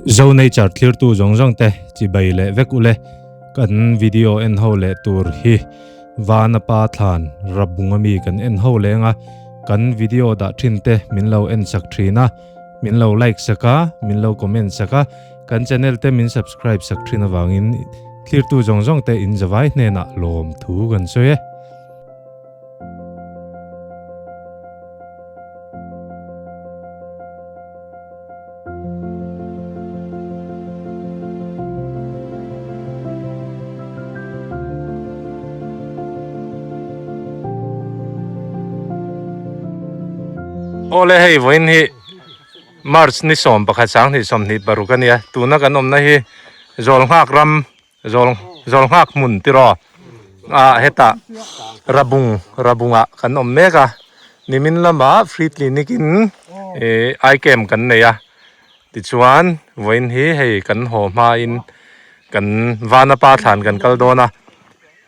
Zo Nature thlirtu zawng zawng te chibai leh vek ule kan video en ho leh tur hi Vanapa thlan Rabung ami kan en ho leng a kan video dah thin te min lo en sak thin a min lo like sak a min lo comment sak a kan channel te min subscribe sak thin avangin thlirtu zawng zawng te in zavai hnenah lawm thu kan sawi e. Awle hei vawiin hi March ni 11 2026 a nia tuna kan awmna hi Zawlnghak ram Zawl Zawlnghak hmun tiraw ah hetah Rabung Rabungah kan awm mek a nimin lamah free clinic in ih eye camp kan nei a tichuan vawiin hi hei kan haw hmain kan Vanapa thlan kan kal dawn a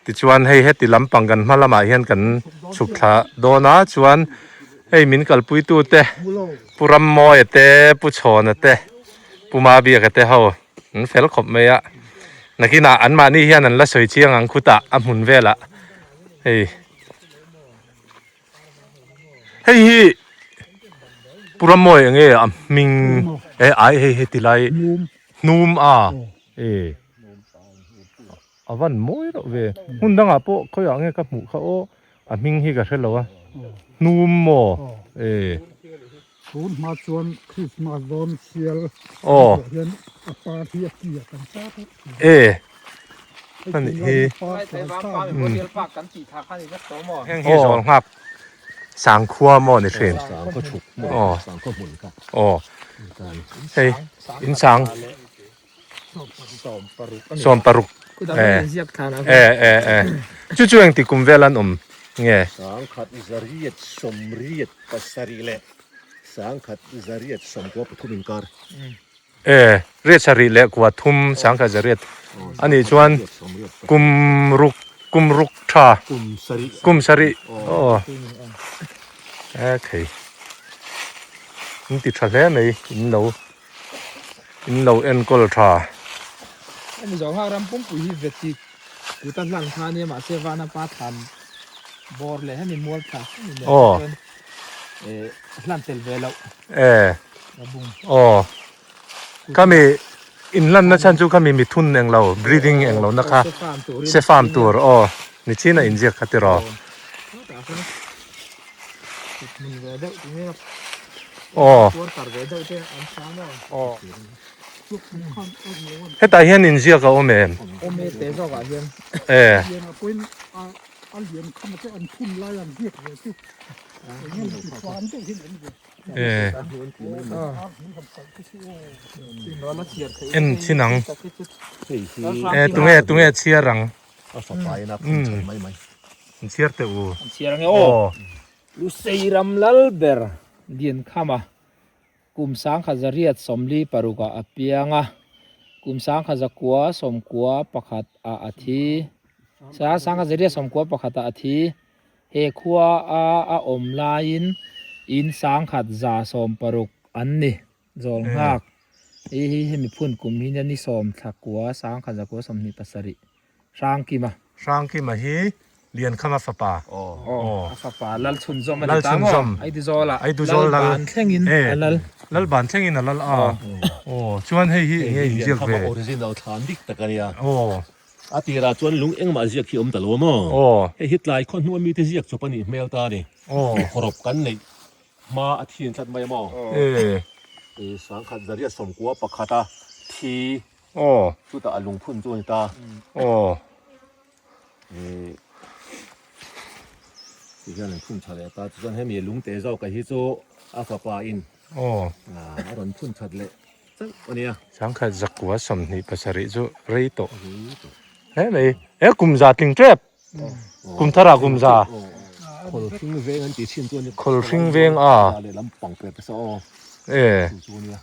tichuan hei heti lampang kan hma lamah hian kan chhuk thla dawn a chuan hei min kalpui tute Pu Rammawia te Pu Chhawna te Pu Mabiaka te ho. An fel khawp mai a, nakinah anmahni hian an la sawi chiang ang khutah a hmun velah hei hei hi Pu Rammawi eng nge a hming e ai hei heti lai hnum a e a van mawi reuh ve hmun dangah pawh khawiah nge ka hmuh kha aw a hming hi ka hre lo a hnum maw e. Tun hma chuan Christmas dawn sial tih hian a par hi a ki a kan tar a. E ani hi heng hi zawl nghak sangkhua maw ni thin aw aw hei in sang 16 e e e e chu chu engti kum vel an awm nge? Sangkhat zariat sawmriat pasarih leh sangkhat zariat sawmkua pathum inkar. E riat sarih leh kua thum sangkhat zariat anih chuan kum ruk kum ruk tha kum sarih aw e thei in ti tha hle mai in lo In lo enkawl tha. Hemi zawng nghak ram pumpui hi veti kut a hlang kha ania mahse vana pa thlan bawr leh hemi mual thla hemi nen kha chuan eh hlan tel ve loh. Eh. Aw. Khami in hlan na chhan chu khami mithun englo breeding englo na kha se farm tur aw ni chin a inziak kha tiraw. Aw. Aw. Hetah hian inziak a awm em? E. E. En chin ang. E tunge tunge chhiar ang. An chhiar teh u. An chhiar ang e aw. Lusei ram lal ber Diankhama kum sangkhat zariat sawmli parukah a piang a, kum sangkhat zakua sawmkua pakhat ah a thi. Sangkhat zariat sawmkua pakhat ah a thi. He khua a a awm laiin in sangkhat za sawmparuk an ni. Zawl nghak hi hi hemi phun kum hi nia ni sawm thla kua sangkhat zakua 27. Hrangkima. Hrangkima hi Liankhama fapa. Aw, a fapa Lalchhunzawm a ni ta maw? Aiduzawla. Aiduzawla. Lalban thlengin a lal. Lalban thlengin a lal a. Aw, chuan hei hi enge inziak ve? Liankhama original thlan dik tak a nia. Aw. A tirah chuan lung engmah ziak hi awm ta lo maw? Aw. Hei hi tlai khaw hnua mite ziak chawp a nih hmel ta a ni. Aw. Hawrawp kan neih hma a thin tlat mai a maw? E. Sangkhat zariat sawmkua pakhata thi. Aw. Chutah a lungphun chu a ni ta. Aw. Ih ti hian an phun tha leh ta. Tichuan hemi lungte zawk a hi chu a fapa in. Aw. A rawn phun that leh chauh a nia. Sangkhat zakua 27 chu rei tawh. Rei tawh. He mai he kum za tling tep. Kum thar ah kum za. Khawlhring veng an tih thin chu a ni. Khawlhring veng a. Lehlam pang per te saw aw. E. Chu chu a nia.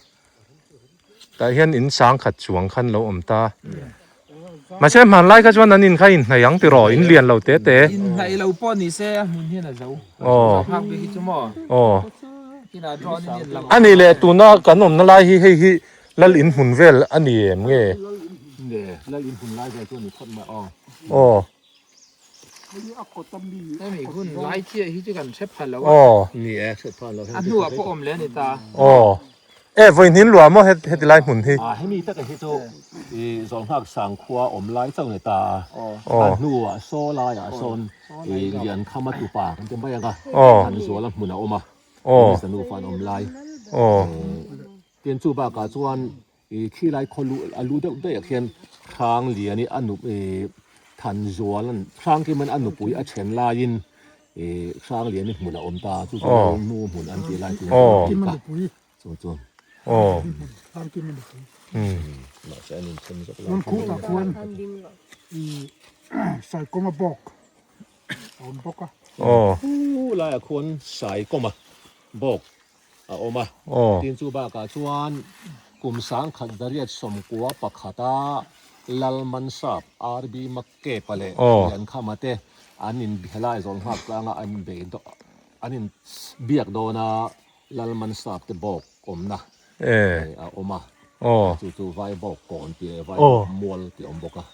Tah hian in sang khat chuang khan lo awm ta. Mahse hmanlai kha chuan an in kha in hnaih ang tiraw, in lian lo te te. In hnaih lo pawh ni se a hmun hian a zo. Aw. Zo phak bik hi chu maw. Aw. Kinah drone in in lang. Ani leh tuna kan awmna lai hi hei hi. Lal in hmun vel a ni em nge? Nge, lal in hmun lai vel chu a ni phawt mai aw. Aw. Hemi hun lai chiah hi chu kan hre pha lo a. Aw. Ni e, hre pha lo. A hnuah pawh awm leh a ni ta. Aw. E, vawiin luah maw heti lai hmun hi? A, hemi taka hi chu i Zawlnghak Sangkhua awm lai chauh a ni ta a. Aw. A hnuah saw laiah sawn i Liankhama tupa kan ti mai ang a. Aw. Thanzuala hmun a awm a. Aw. Misa nufa an awm lai. Aw. Tin chu bakah chuan i khi lai khaw lu a lu deuh daih ah khian hrang lian i a nu i than zual an hrang kim an a nupui a then laiin i hrang lian i hmun a awm ta chu chu nu hmun an tih lai chu Aw. chu chuan Aw. Mahse an inthen zawk lai Chuan khutah khuan i Saikawma bawk a awm bawk a. Aw. Khu laiah khuan Saikawma bawk a awm a. Aw. Tin chu bakah chuan kum sangkhat dariat sawmkua pakhata Lalmansap RB Makkepa leh Liankhama te an inbihelai zawl nghak tlanga an inbei an inbiak dawna Lalmansap te bawk awmna a awm a. Chu chu vai bawk kawn tih leh vai bawk mual tih a awm bawk a.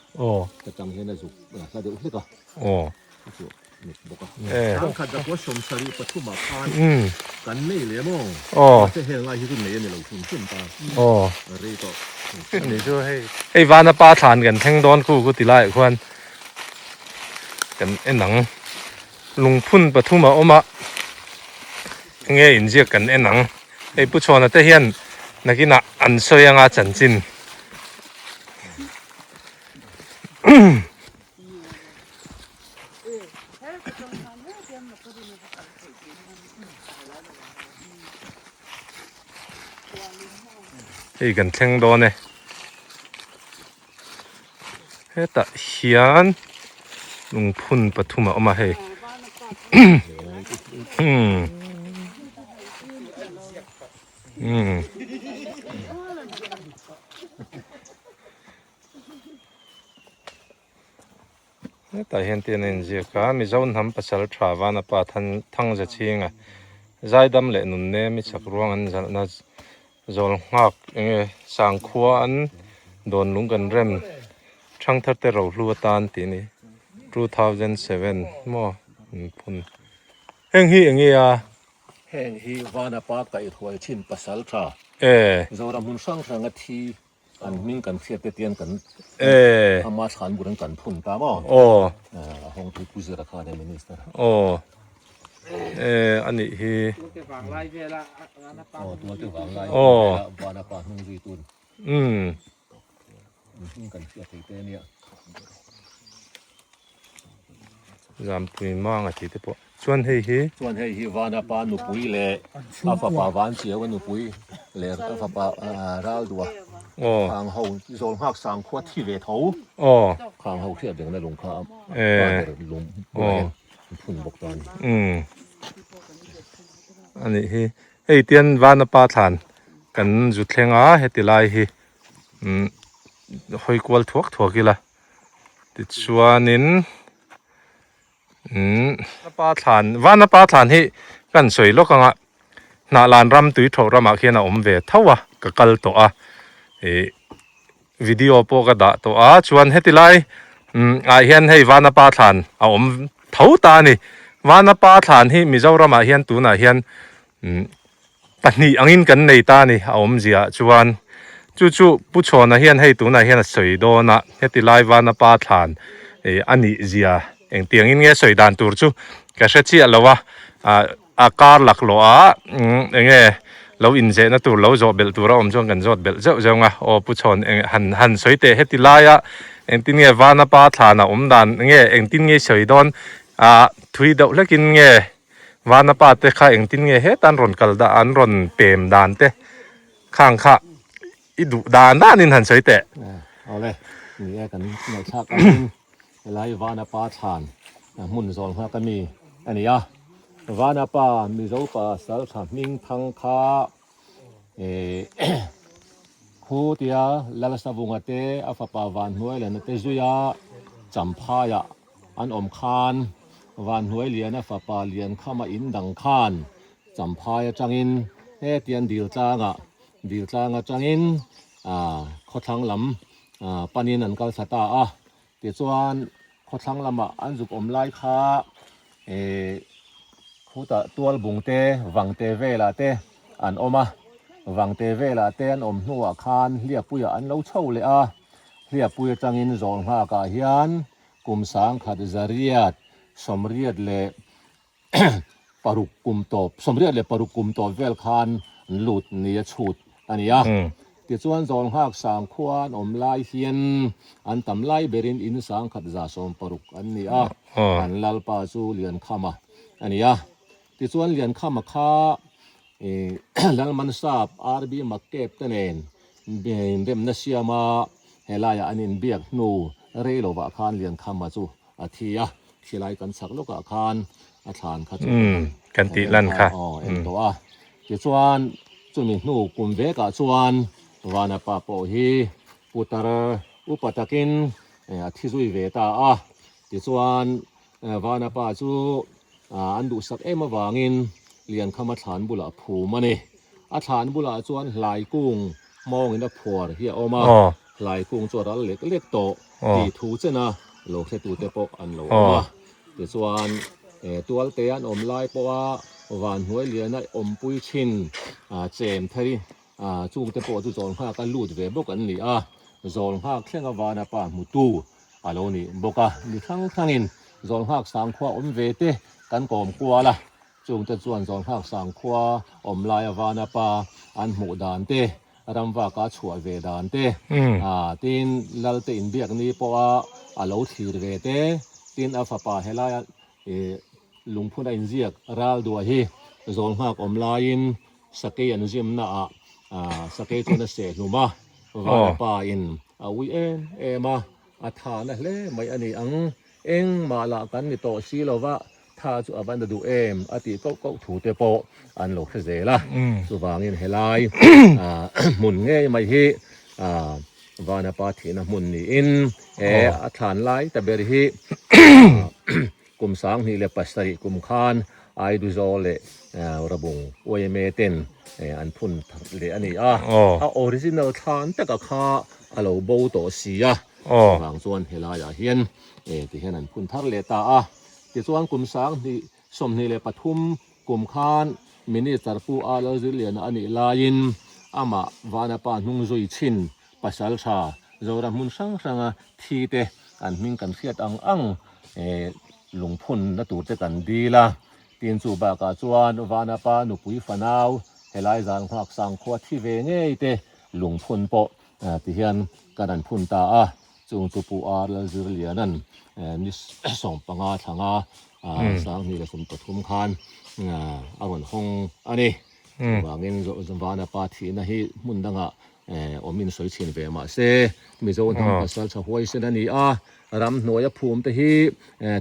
Ka tang hian a zuk hla deuh hlek a. Chu chu mit bawk a. Sangkhat zakua sawmsarih pathumah khan kan nei leh maw? Mahse heng lai hi chu nei a ni lo hrim hrim ta. Rei tawh. Ni chu hei. Hei vana pa thlan kan thleng dawn khu khu ti laiah khuan kan en ang. Lungphun pathum a awm a, enge inziak kan en ang. Hei Pu Chhuana te hian nakinah an sawi anga chanchin. Hei kan thleng dawn e. Hetah hian lungphun pathum a awm a hei umm Hetah hian tian a inziak a Mizo hnam pasal tha Vanapa Thangza chhinga zaidam leh nunnem i chak ruang an zalhna Zawl nghak enge sangkhua an dawn lung kan rem thangthar te rohlu atan tih a ni 2007 maw an phun heng hi enge a. Heng hi Vanapa kaihruai thin pasal tha Zoram hmun hrang hranga thi an hming kan hriat te tian kan ama thlan bur an kan phun ta maw a hawng tu Pu Zira khan e minister. Aw a nih hi. Tualte vanglai vela Vanapa. Aw tualte vanglai vela Vanapa hnung zui tun. Umm. Hming kan hriat thei te ania. Zampui mang a tih te pawh. Chuan hei hi. Chuan hei hi Vanapa nupui leh a fapa Vanchiau a nupui leh a fapa Raldua Khang ho zawl nghak sang khua thi ve tho. Khang ho hriat rengna lung kha a pa ber lung bulah hian an phun bawk ta a ni. Umm. A nih hi. Hei tian Vanapa thlan kan zu thleng a heti lai hi umm hawi kual thuak thuak ila tichuanin. Umm pa thlan vana pa thlan hi kan sawi lawk anga hnahlan ram tui thawh ramah khian a awm ve tho a ka kal tawh a ih video pawh ka dah tawh a chuan heti lai umm ah hian hei vana pa thlan a awm tho ta a ni vana pa thlan hi Mizoramah hian tunah hian umm pahnih angin kan nei ta a ni a awmzia ah chuan chu chu Pu Chhawna hian hei tunah hian a sawi dawn a heti lai vana pa thlan ih a nih zia engtiang in nge sawi dan tur chu ka hre chiah lo a ah a kar laklawh ah eng nge lo inzehna tur lo zawh belh tur a awm chuan kan zawt belh zeuh zeuh ang a aw Pu Chhawn eng han han sawi teh heti laia engtin nge vana pa thlan a awm dan nge engtin nge sawi dawn ah thui deuh hlekin nge Vana pa te kha engtin nge heta an rawn kal dah an rawn pem dan te khang kha i duh dan dan in han sawi teh. Awle, ni e kan ngaihthlak angin helai Vana pa thlan hmun zawl nghak a mi a ni a. Vana pa Mizo pa Saltha hming thang kha Khu tia Lalsavunga te a fapa Vanhnuailana te zuia Champhaiah An awm khan Vanhnuailiana fapa Liankhama in dang khan Champhai atangin hetian Diltlangah Diltlang atangin khawthlang lam panin an kal thla ta a. Tichuan khawthlang lamah an zuk awm lai kha ih khutah tual bung te vang te velah te an awm a, vang te velah te an awm hnuah khan hliappuiah an lo chho leh a, hliappui atangin zawl nghakah hian kum sangkhat zariat sawmriat leh paruk kum tawp, 86 kum tawp vel khan an lut ni a chhut a ni a. Tichuan Zawlnghak sangkhua an awm lai hian an tam lai berin in sangkhat 160 an ni a, an lalpa chu Liankhama a ni a. Tichuan Liankhama kha Lalmansap RB Makkep te nen inremna siama helaiah an inbiak hnu rei lovah khan Liankhama chu A thi a, thilai kan chhak lawkah khan a thlan kha chu kan tih lan kha aw en tawh a. Tichuan chumi hnu kum vekah chuan Vanapa pawh hi putar upa takin a thi zui ve ta a. Tichuan Vanapa chu an duhsak em avangin Liankhama thlan bulah phum a ni. A thlan bulah chuan hlai kung hmawngin a phuar hi a awm a. Hlai kung chu a ral lek lek tawh tih thu chen a lo hretute pawh an lo awm a. Tichuan tualte an awm lai pawha van hnuai liana awmpui thin chem thei chungte pawh chu zawl nghak a lut ve bawk an ni a. Zawl nghak thlenga vana pa hmutu a lo ni bawk a. Mi hrang hrangin zawl nghak sangkhua awm ve te kan kawm kual a. Chungte chuan zawl nghak sangkhua awm laia vana pa an hmuh dan te, Ramvaka chhuah ve dan te, tin Lalte inbiak ni pawha a lo thlir ve te, tin a fapa helaia lungphun a inziak ral duah hi zawl nghak awm laiin sakei an zimna ah sakei chuan a seh hlum a, Vanapa in a ui em em a, a tha na hle mai a ni ang. Engmah lah kan ni tawh si lova, tha chu a va na duh em a tih koh koh thu te pawh an lo hre zel a. Chuvangin helai hmun ngei mai hi Vanapa thihna hmun niin he a thlan lai ta ber hi kum 2007 kum khan Aiduzawl leh Rabung YMA ten an phun leh a ni a. A original thlan taka kha a lo bo tawh si a. Chuvang chuan helaiah hian ti hian an phun thar leh ta a. Tichuan kum 2023 kum khan Minister Pu A Lalzirliana a nih laiin amah Vanapa hnung zui chhin pasal tha Zoram hmun hrang hranga thi te an hming kan hriat ang ang lungphunna tur te kan dil a. Tin chu bakah chuan Vanapa nupui fanau helai zan nghak sangkhua thi ve ngei te lungphun pawh Ti hian kan an phun ta a, chung chu Pu R Lalzirliana'n ni 15 thlanga 2023 khan a rawn hawng a ni. Chuvangin Vanapa thihna hi hmun dangah awmin sawi chhin ve mah se, Mizo hnam pasal tha huaisen a ni a, ramhnuaia phum te hi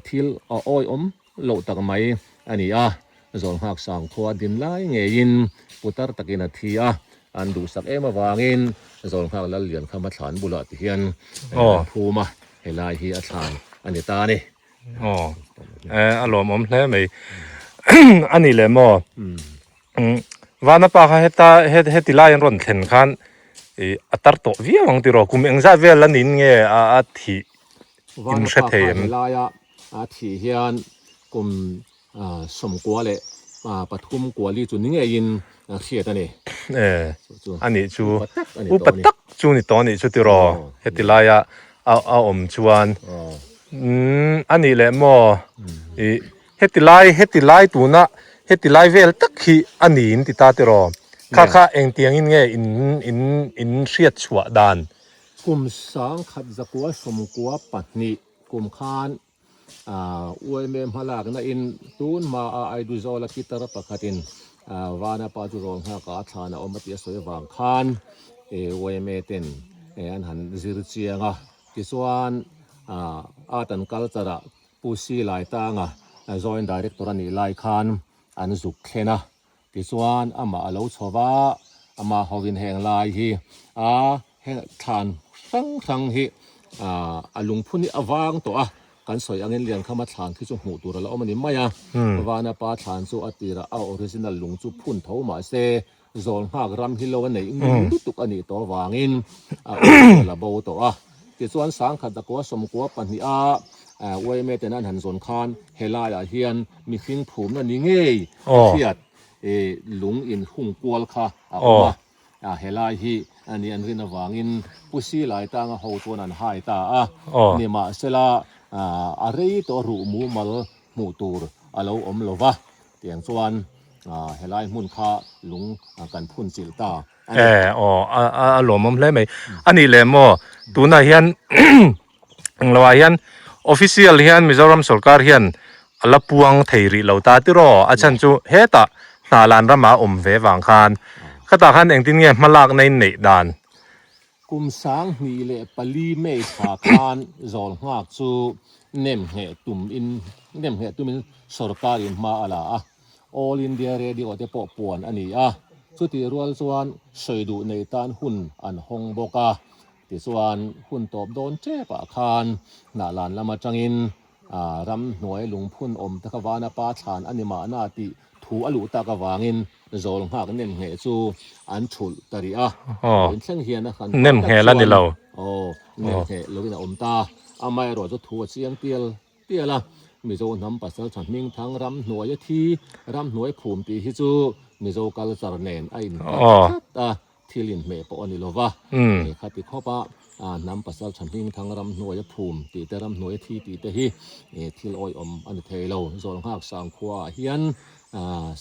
thil a awihawm loh tak mai a ni a, Zawlnghak sangkhua din lai ngeiin putar takin a thi a, an duhsak em avangin Zawlnghak Lallian kha hmathlan bulah ti hian an phum a, helai hi a thlan a ni ta a ni. Aw, a lawmawm hle mai. A ni leh maw? Vanapa kha heta heti lai an rawn thlen khan a tar tawh viau ang tiraw? Kum engzat vel a nin nge a thih in hre thei em? Vanapa kha helaia a thih hian kum 93 kuali chu ni ngeiin hriat a ni. E, a nih chu upa tak chu ni tawh a nih chu tiraw heti laia a awm chuan. A nih leh maw i heti lai heti lai tuna heti lai vel tak hi a ni in ti ta tiraw kha kha engtiangin nge in in in hriat chhuah dan. Kum 1992 kum khan UMA hmalakna in tun hma a Aiduzawl a pitar pakhatin Vanapa chu rawn nghak a a thlan a awm a tih a sawi avang khan UMA ten an han zir chiang a. Tichuan Art and Culture ah Pu Si Laitanga Joint Director a nih lai khan an zuk thlen a. Tichuan amah a lo chho va, amah hovin heng lai hi a heng thlan hrang hrang hi a lungphun hi a vang tawh a, kan sawi angin Liankhama thlan khi chu hmuh tur a la awm a ni mai a, Vanapa thlan chu a tirah a original lung chu phun tho mahse. Zawlnghak ram hi lo a neih ngun lutuk a nih tawh avangin a awmzia la bo tawh a. Tichuan sangkhat dakua sawmkua pahniha yma ten an han zawn khan helaiah hian mihring phumna ni ngei a hriat lung inhung kual kha a awm a. Helai hi a ni an rin avangin Pu Silai tanga ho chuan an hai ta a. Nimahsela a rei tawh ruh mumal hmuh tur a lo awm lo va, tiang chuan helai hmun kha lung kan phun chilh ta a ni. E aw, a lawmawm hle mai. A nih leh maw, tunah hian englo ah hian official hian Mizoram sorkar hian a la puang thei rih lo ta tiraw? A chhan chu hetah Hnahlan ramah a awm ve vang khan khatah khan engtin nge hmalakna in neih dan? Kum 2004 May thla khan zawl nghak chu nem ngheh tum in nem ngheh tum in sorkar in hma a la a, All India Radio te pawh puan a ni a, chutih rual chuan sawi duh nei tan hun an hawng bawk a. Tichuan, hun tawp dawn tep ah khan Hnahlan lam atangin ram hnuai lungphun awm te kha Vana pa thlan a ni mahna tih thu a luh tak avangin zawl nghak nem ngheh chu an thulh ta rih a. Vawiin thleng hian a han Nem tak ngheh la ni chuan lo. Aw, nem ngheh loin a awm ta. Amaherawhchu chu thu a chiang tial tial a, Mizo hnam pasaltha hmingthang ram hnuaia thi, ram hnuai phum tih hi chu Mizo culture nen a inkalh tlat a. Thil inhmeh pawh a ni lo va, he khati khawp a hnam pasal tha hmingthang ram hnuaia phum tih te, ram hnuaia thi tih te hi thil awihawm a ni thei lo. Zawlnghak Sangkhua ah hian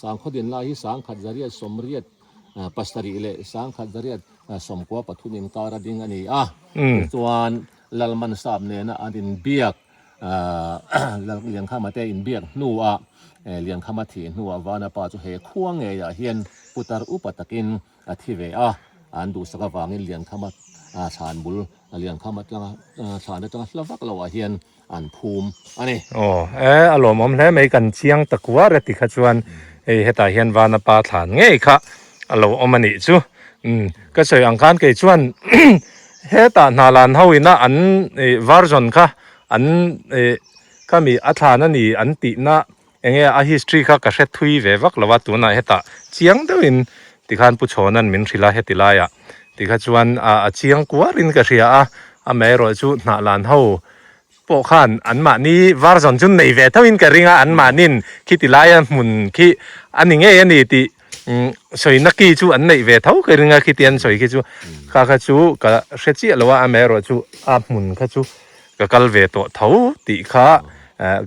Sangkhaw din lai hi 1880 leh 1993 inkar a ding a ni a, tichuan Lalman Sap nena an inbiak Liankhama te inbiak hnuah Liankhama thih hnuah Vanapa chu he khua ngeiah hian putar upa takin a thi ve a, an duhsak avangin Liankhama thlan bul Liankhama tlanga thlan atanga hla vak loah hian an phum a ni. Aw e, a lawmawm hle mai, kan chiang ta kuar e tikha chuan hei hetah hian Vanapa thlan ngei kha a lo awm a nih chu. Umm ka sawi ang khan kei chuan hetah hna lan ho ina an ih version kha an ih khami a thlan a ni an tihna enge a history kha ka hre thui ve vak lo a tunah hetah chiang deuhin tikhan Pu Chhawna'n min hrilh a heti laiah tikha chuan a chiang kuarin ka hria a amaherawh chu hnah lan ho pawh khan anmahni version chu nei ve thoin ka ring a anmahnin khiti laia hmun khi a ni ngei a ni tih Sawina ki chu an neih ve tho ka ring a khiti an sawi khi chu kha kha chu ka hre chiah lo a amaherawh chu a hmun kha chu ka kal ve tawh tho tih kha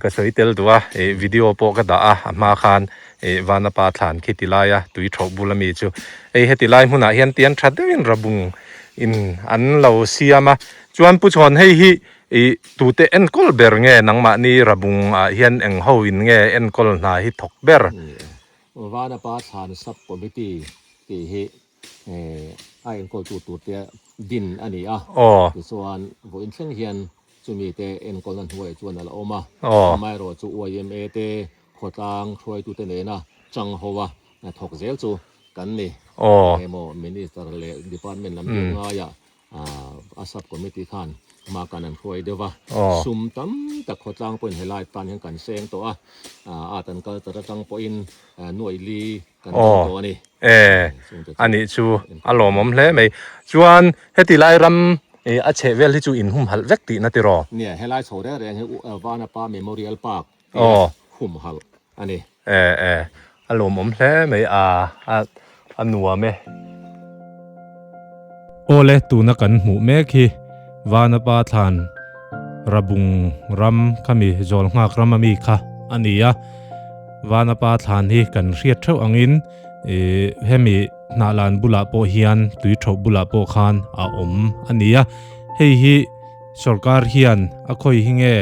ka sawi tel duh a ih video pawh ka dah a a hma khan ih Vanapa thlan khi ti laia tui thawh bul ami chu hei heti lai hmunah hian tian tha deuhin rabung in an lo siam a chuan Pu Chhawn hei hi ih tute enkawl ber nge nangmahni rabung ah hian eng ho in nge enkawl hna hi thawk ber. Vanapa Thlan Sub Committee tih hi a enkawltu turte din a ni a, tichuan vawiin thleng hian chumi te enkawlna hnuaiah chuan a la awm a, amaherawh chu yma te khawtlang hruaitute nena chang ho a thawk zel chu kan ni. Emaw Minister leh Department lam deuh ngaiah A sub committee khan hma kan an hruai deuh va, sum tam tak khawtlang pawhin helai tan hian kan seng tawh a, art and culture atang pawhin nuaih li kan dawng tawh a ni. E, a nih chu a lawmawm hle mai. Chuan heti lai ram a chheh vel hi chu in humhalh vek tihna tiraw? Nia, helai chho reng reng hi Vanapa Memorial Park tia humhalh a ni. E, e, a lawmawm hle mai a, a, a nuam e. Awle tuna kan hmuh mek hi Vanapa thlan Rabung ram khami Zawlnghak ram ami kha a ni a, Vanapa thlan hi kan hriat theuh angin ih hemi hnahlan bulah pawh hian tui thawh bulah pawh khan a awm a ni a, hei hi Sorkar hian a khawi hi nge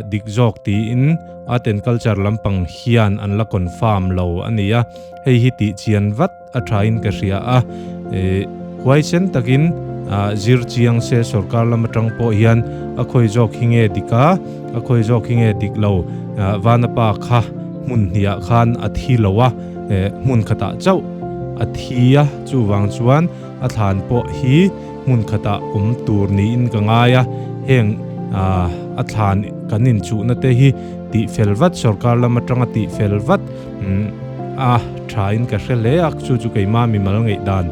dik zawk tiin Art and Culture lampang hian an la confirm lo a ni a, hei hi tih chian vat a thain ka hria a, huaisen takin zir chiang se sorkar lam atang pawh hian a khawi zawk hi nge dik a, a khawi zawk hi nge dik lo, Vanapa kha hmun hniah khan a thi lo a, hmun khatah chauh a thi a, chuvang chuan a thlan pawh hi hmun khatah awm tur niin ka ngai a, heng a thlan kan inchuhna te hi tihfel vat, sorkar lam atanga tihfel vat a tha in ka hre hle a, chu chu keima mimal ngaihdan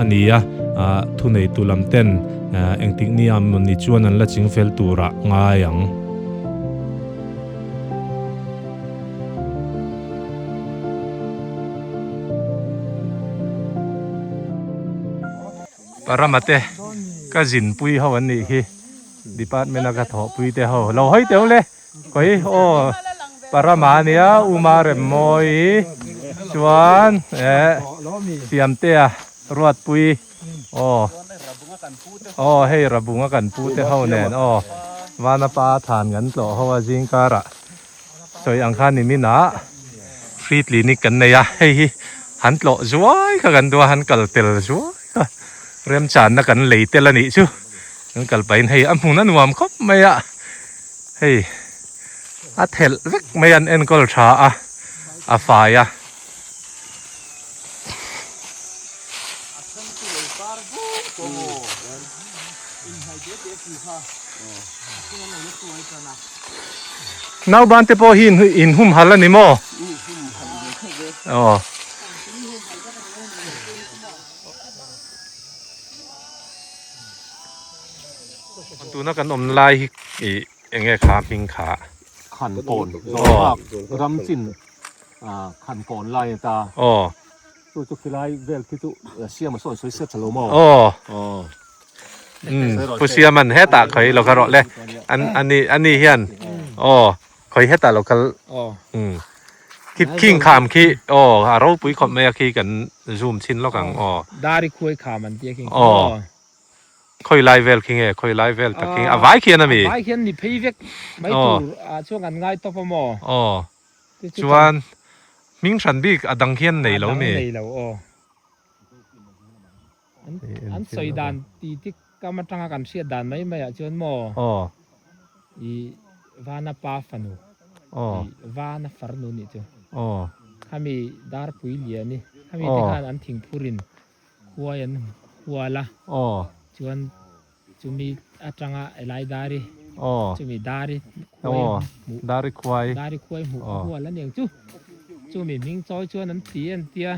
a ni a, thuneitu lam ten engtik ni ah mawni chuan an la ching fel turah ngai ang. Parama te ka zinpui ho an nih hi department a ka thawhpui te ho lo hawi teuh le khawi aw Parama ania Uma Remmawi chuan eh Siamtea Ruatpui aw aw hei Rabunga kan pu te ho nen aw Vanapa than kan tlawh ho a zingkarah sawi ang khan nimin ah free clinic kan nei a hei hi han tlawh zuai kha kan duh a han kal tel zuai kha remchanna kan lei tel a nih chu kan kal pahin hei a hmun a nuam khawp mai a hei a thelh vek mai an enkawl tha a a fai a. Nauban te pawh hi in humhalh a ni maw? Aw. Tuna kan awm lai hi ih eng nge kha hming kha? Khankawn zawng bak ram chin khankawn lai a ta. Aw. Chu chu khilai vel khi chu Siama sawn sawi set lo maw? Aw. Umm Pu Siaman hetah khawi lo kha rawh le. An ani ani hian aw khawi hetah lo kal umm khi khing kham khi aw a ropui khawp mai a khi kan zoom chhin lawk ang aw. Dari khuai kham an tia khing khi aw. Khawi lai vel khi nge khawi lai vel tak khi a vai khian a mi? A vai khian ni phei vek mai tur ah chuan kan ngai tawp a maw? Aw. Chuan hming hran bik a dang hian nei lo mi? A dang nei lo aw. An sawi dan ti tik kam atanga kan hriat dan mai mai ah chuan maw? Aw. I Vana pa fanu. Aw. I Vana farnu nih chu. Aw. Khami Darpui Liani. Khami te khan an thingphurin khuai an hual a. Aw. Chuan Chumi atanga Elai Dari. Aw. Chumi Dari khuai hmuh. Dari khuai. Dari khuai hmuh a hual a niang chu. Chumi hming chawi chuan an ti an tia.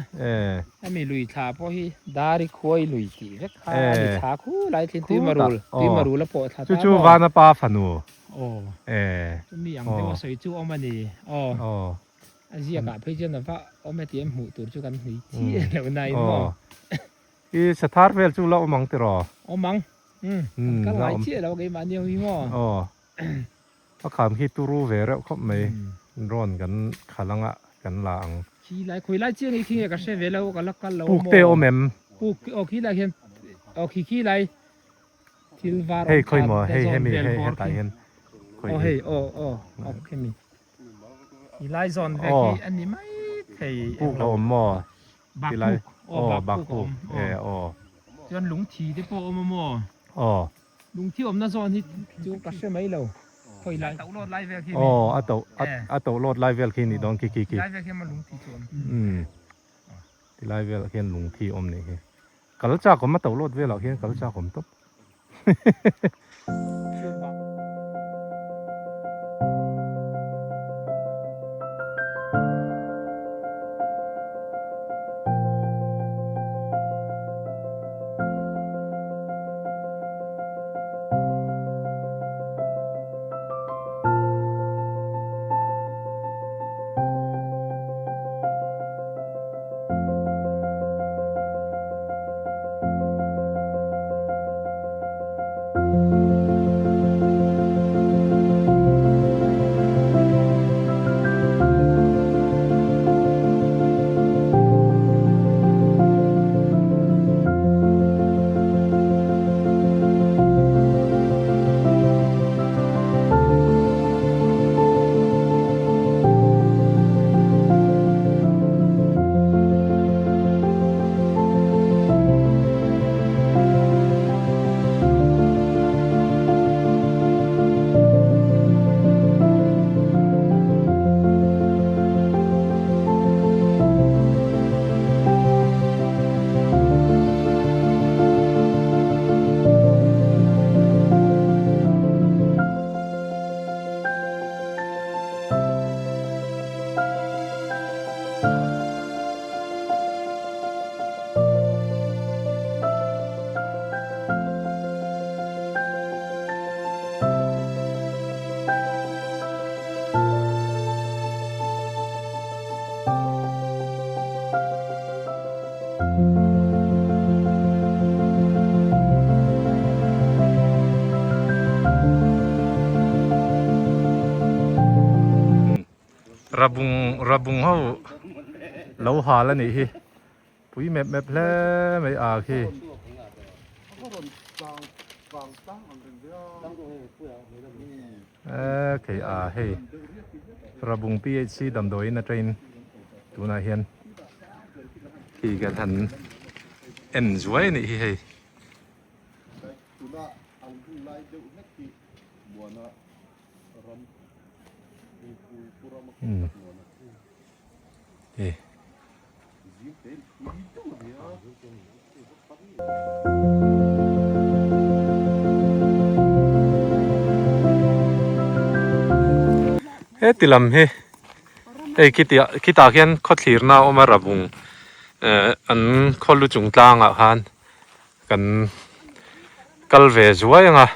Hemi lui thla pawh hi Dari khuai lui tih vek kha a ni thla khu lai thin Tuimarul Tuimarul a pawh thla ta maw. Chu chu Vana pa fanu. Aw. Chumi ang deuh a sawi chu awm a ni. Aw. A ziakah phei chuan a va awm heti em hmuh tur chu kan hnui chiah lo na in maw. I sathar vel chu la awm ang tiraw? Awm ang. Umm. Kan kal ngai chiah lo keimah nia hi maw? Aw. A kham khi turu ve reuh khawp mai. Drone kan khalh anga kan la ang. Khi lai khawi lai chiah nge khi nge ka hre ve lo ka la kal lo a maw? Puk te awm em? Puk aw khi lai hian aw khi khi lai thil var awm kha hei hemi hei hetah hian khawi hi. Aw hei aw aw aw khemi. Khi lai zawn ve khi a ni mai thei. Puk a awm maw? Bakpuk aw bakpuk a awm aw chuan lungthi te pawh a awm a maw lungthi awmna zawn hi chu ka hre mai lo khawi lai to lawt lai vel khi aw a to a to lawt lai vel khi ni dawn khi khi khi lai vel khi ma lungthi chu awm ti lai vel khian lungthi awm nih hi kal chak awm a to lawt velah khian kal chak awm tawp. Rabung rabung ho lo hal a nih hi pui mep mep hle mai a khi. E khei a hei Rabung PHC damdawiin atangin tunah hian khi kan han en zuai a nih hi hei. Heti lam hi hei khiti ah khitah khian khawthlirna a awm a rabung eh an khaw lu chung tlangah khan kan kal ve zuai ang a.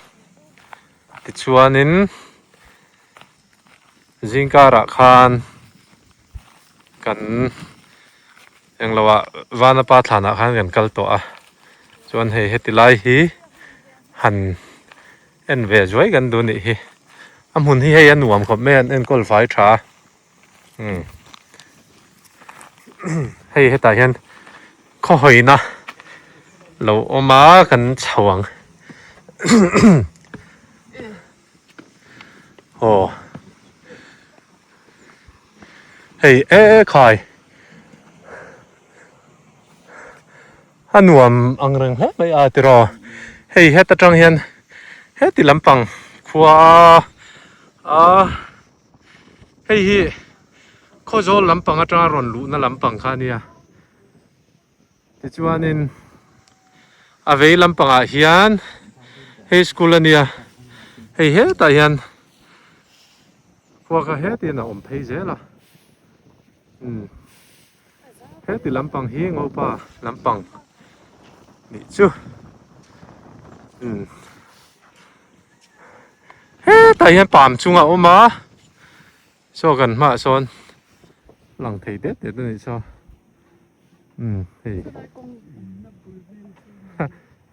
Tichuanin zingkarah khan kan englo ah Vanapa thlanah khan kan kal tawh a, chuan hei heti lai hi han en ve zuai kan duh anih hi, a hmun hi hei a nuam khawp mai a an enkawl fai tha a, umm hei hetah hian khaw hawina lo awm a kan chho ang aw hei e khai a nuam ang reng hle mai a tiraw hei heta tang hian heti lampang khua a. Hei hi Khawzawl lampang atanga rawn luhna lampang kha a nia. Tichuanin a vei lampangah hian hei school a nia. Hei hetah hian khua kha hetin a awm phei zel a. Umm heti lampang hi Ngopa lampang nih chu. Umm. Hetah hian palm chung a awm a saw kan hmaah sawn lang thei det det a nih saw umm hei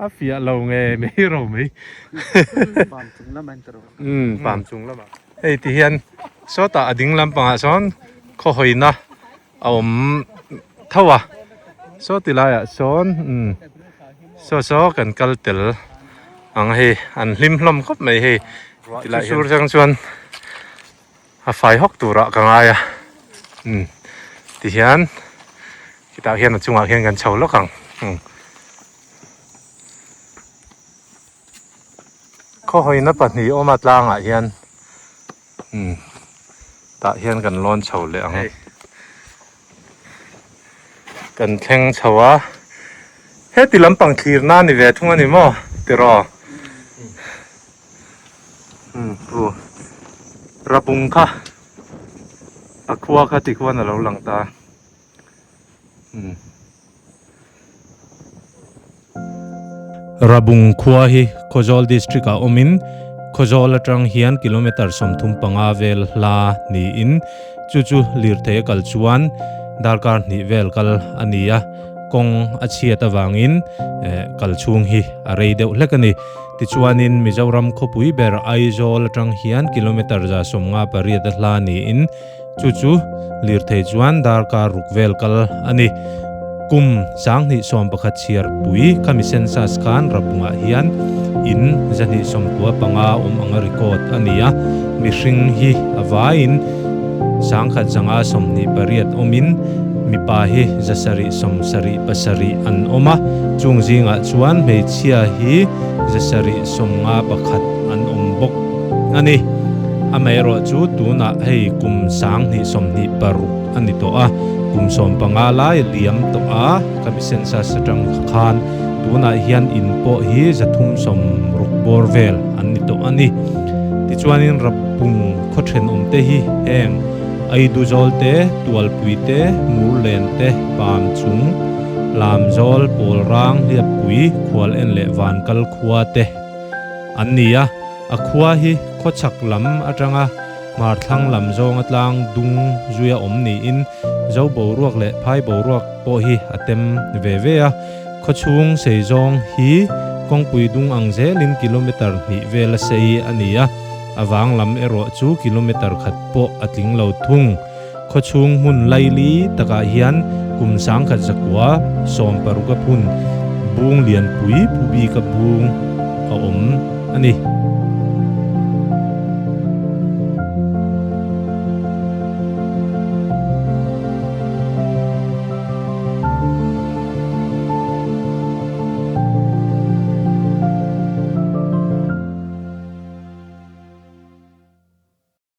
a fiah lo nge mai ro mai umm palm chung lamah hei ti hian sawtah a ding lampangah sawn khaw hawina a awm tho a saw ti laiah sawn umm saw saw kan kal tel ang hei an hlim hlawm khawp mai hei tilai sur chang chuan a fai hawk turah ka ngai a umm ti hian khitah hian a chungah khian kan chho lawk ang umm khaw hawina pahnih awm a tlangah hian. Umm tah hian kan lawn chho leh ang kan thleng chho a heti lampang thlir na ni ve thung a ni maw tiraw umm pu rabung kha a khua kha tikhuan a lo lang ta. Rabung khua hi Khawzawl District ah awmin Khawzawl atang hian kilometre 35 vel hla niin chu chu lirthei a kal chuan darkar hnih vel kal a ni a, kawng a chhiat avangin kal chhung hi a rei deuh hlek a ni. Tichuanin Mizoram khawpui ber Aizawl atang hian kilometre 58 a hla niin Chu chu lirthei chuan darkar ruk vel kal a ni. Kum 2011 chhiar pui khami census khan Rabungah hian in 295 awm anga record a ni a, mihring hi a vaiin 1128 awmin mipa hi 777 an awm a, chung zingah chuan hmeichhia hi 751 an awm bawk a ni. Amaherawh chu tunah hei kum 2026 a ni tawh a, kum 15 lai a liam tawh a, ka mi census atang khan tunah hian in pawh hi 360 bawr vel an ni tawh a ni. Tichuanin Rapung khaw thenawm te hi heng Aiduzawl te, Tualpui te, Murlen te, Pam chung, Lamzawl, Pawlrang, Hliappui, Khual en leh Vankal khua te an ni a. A khua hi khawchhak lam atanga hmarthlang lam zawnga tlang dung zuia awm niin Zo boruak leh phai boruak pawh hi a tem ve ve a. Khawchhung sei zawng hi kawngpui dung ang zelin kilometre hnih vela sei a ni a, a vang lam erawh chu kilometre khat pawh a tling lo thung. Khawchhung hmun laili takah hian kum 1160 a phun bung lianpui pu bika bung a awm a ni.